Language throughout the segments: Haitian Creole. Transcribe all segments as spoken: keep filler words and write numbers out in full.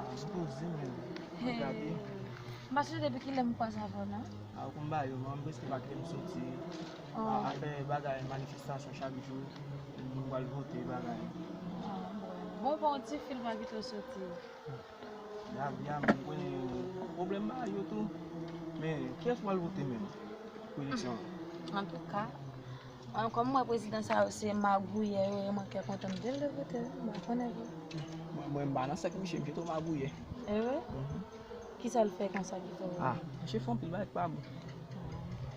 Ah, m poze menm. Hey. Gade. M pa sonje depi kilè m kwaze avè w, non? Ah, ou konn bagay yo, non, m prèske pa kite m soti. Oh. A, afè bagay manifestasyon chak jou, moun pral vote, bagay. Ah, bon. Bon, pa yon ti fil pa kite w soti. Ya, ya, m konnen pwoblèm bagay yo tou. Men, kiyès pral vote menm pou eleksyon an? Antouka, An, kòm m wè prezidan sa yo se magouyè yo ye, mwen kè kontan m te vle vote, m pa konnen vre. Mwen, mwen m pa nan sèk misye, misye twò magouyè. E vre? Mhm. Kisa l fè konsa ki fè w? Ah, misye fè anpil bagay ki pa bon.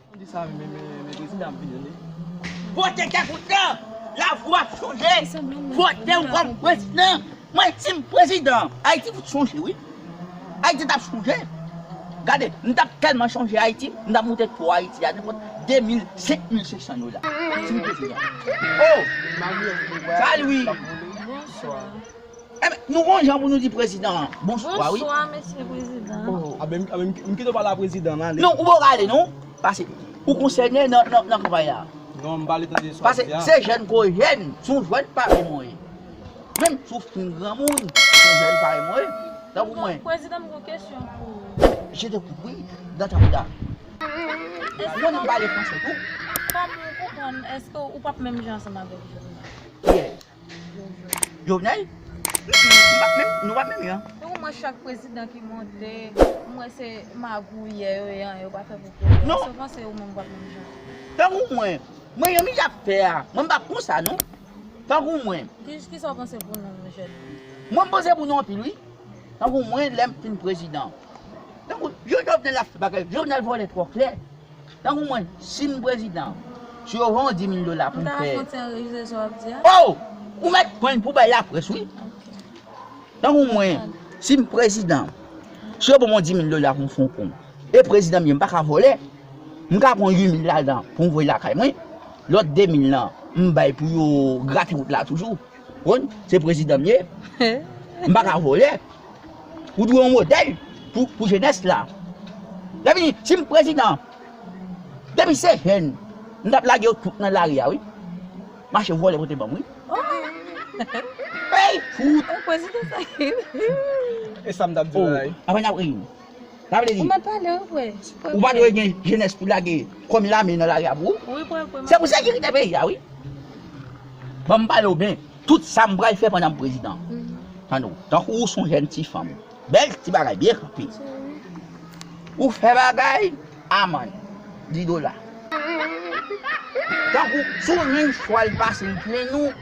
Mwen di sa, men, men, men prezidan ap vini, tande. Vote kè kontan! Lavwa ap chanje! Vote w kòm prezidan! Mwen, si m prezidan, Ayiti fout chanje, wi. Ayiti t ap chanje. Gade, m t ap tèlman chanje Ayiti, m t ap moute to Ayiti a nenpòt de mil, senk mil, senk san dola. Si m prezidan. Oh! Salut! Bonswa. Enben, nou gon jan pou nou di prezidan an bonswa, wi. Bonswa, mesye prezidan. Oh. Aben, aben, m kite w pale a prezidan an, ale. Non, ou poko ale, non. Pase, ou konsène nan, nan, nan kanpay la. Non, m pale tande sa w ap di a. Pase se jèn ko jèn, se yon jèn parèy mwen ye. Menm si w fin granmoun, se yon jèn parèy mwen ye. Tankou mwen. Prezidan, m gon kesyon pou ou. Je t'écoute, wi, dans ta bouda. Mwen, m pale fransè tou. Kòm ou konprann, èske ou p ap menm jan ansanm avèk Jovenel? Kiyès? Jovenel? Mm, mm, nou pa menm, nou pa menm jan. Tankou mwen, chak prezidan ki monte, m wè se magouyè yo ye, anyen yo pa fè pou peyi a. Non. Èske w panse ou menm w ap menm jan? Tankou mwen, mwen, jan m ap fè a, mwen m pa konsa, non. Tankou mwen. Ki, kisa w panse pou nou, jèn? Mwen, m panse pou nou anpil, wi. Tankou mwen, lè m fin prezidan. Tankou, Jovenel ap fè bagay, Jovenel vòlè twò klè. Tankou mwen, si m prezidan, si yo ban m dis mil dola pou m fè. M ta fè yon ti anrejistre sa w ap di a. Oh! Ou mèt pran l pou bay laprès, wi. Ok. Tankou mwen, si m prezidan, si yo ban m dis mil dola pou m fè yon pon, e prezidan m ye, m pa ka vòlè. M ka pran uit mil ladan pou m voye lakay mwen. Lòt de mil lan, m bay pou yo grate wout la toujou. Konn, se prezidan m ye. M pa ka vòlè. Ou dwe yon modèl pou, pou jenès la. Lè vini, si m prezidan, depi se jèn, m t ap lage yo tout nan lari a, wi. Mache vòlè pote ban m, wi. Oh. Ey, fout. Ou prezidan sa. E sa m t ap di w la, wi. Apre n ap ri. Sa vle di, ou mèt pale, wi, frè. Ou pa dwe gen jenès pou lage kòm lame nan lari a pou ou. Wi, frè, frè. Se pou sekirite peyi a, wi. Ban m pale w byen. Tout sa m pral fè pandan m prezidan. Mhm. Tande w. Tankou ou se yon jèn ti fanm. Bèl ti bagay, byen kanpe. Ou fè bagay, amann, dis dola. Tankou, si w jwenn chwa l pase l plenn ou,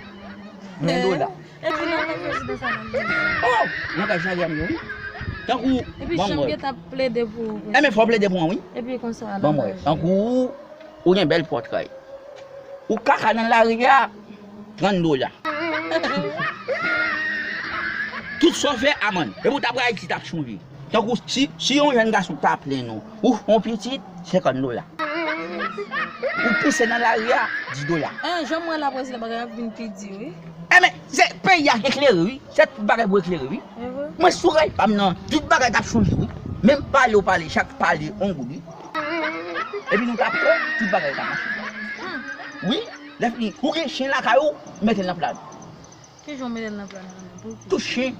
ven dola. Epi nan men prezidan sa nan men. Oh! Langaj lari a m yo, wi. Tankou, epi ban m wè. Janm gentan plede pou ou, wi. Enben, fò w plede pou mwen, wi. Epi konsa, ban m wè. Langaj. Tankou, ou gen bèl pòtray. Ou kaka nan lari a, trant dola. Tout sa w fè, amann. Epi w t ap wè Ayiti t ap chanje. Tankou si, si yon jèn gason ta plenn ou, ou fè yon pitit, senkant dola. Ou pise nan lari a, dis dola. Eh, jan m wè la, prezidan, bagay ap vin pi di, wi. Enben, se peyi a eklere, wi. Se tout bagay pou eklere, wi. E vre. Mwen sou rèy pa m nan, tout bagay t ap chanje, wi. Menm pale w pale, chak pale, yon goud, wi. Epi nou t ap pran, tout bagay t ap mache. Hmm. Wi, lè fini, ou gen chen lakay ou, mete l nan pla. Ki jan w mete l nan pla nan men? Pou ki? Touche.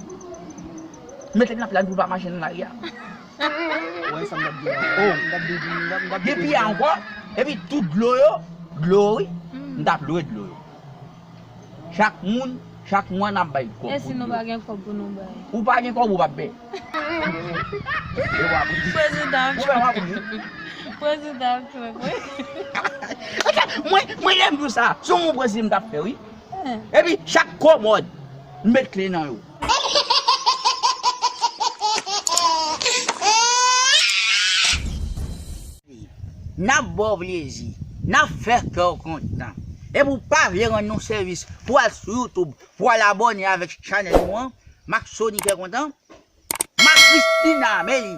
Mete l nan pla pou l pa mache nan lari a. Ou wè sa m t ap di la. Oh. M t ap di, m t ap, m t ap di depi a ankò, epi tout dlo yo, dlo wi. Mm. M t ap lwe dlo yo. Chak moun, chak mwa n ap bay kòb. E si nou pa gen kòb pou nou bay? Ou pa gen kòb, ou p ap bay. E w ap ri. Prezidan Trump. Prezidan Trump, wi. Mwen, mwen lè m di w sa, se yon bon prezidan m t ap fè, wi. Epi chak kòmòd, m met kle nan yo. N ap ba w plezi, n ap fè kè w kontan. Epi w pa vle rann nou sèvis, pou w al sou YouTube, pou w al abòne avèk chanèl nou an, Maxony Kè Kontan. Ma Christina, men li.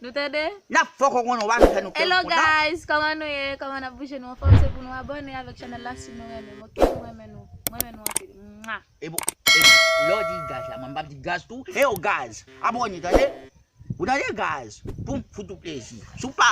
Nou tande? N ap fè w konnen w pa vin fè nou kè kontan. Hello guys, kòman nou ye? Kòman n ap bouje? Nou anfòm? Se pou nou abòne avèk chanèl la si nou renmen m, oke? Nou renmen nou. Mwen renmen nou anpil. Mwa. E bon, e bon, lè w di gaz la, mwen m p ap di gaz tou. E yo gaz, abòne, tande? Ou tande gaz? Pou m fout ou plezi. Si w pa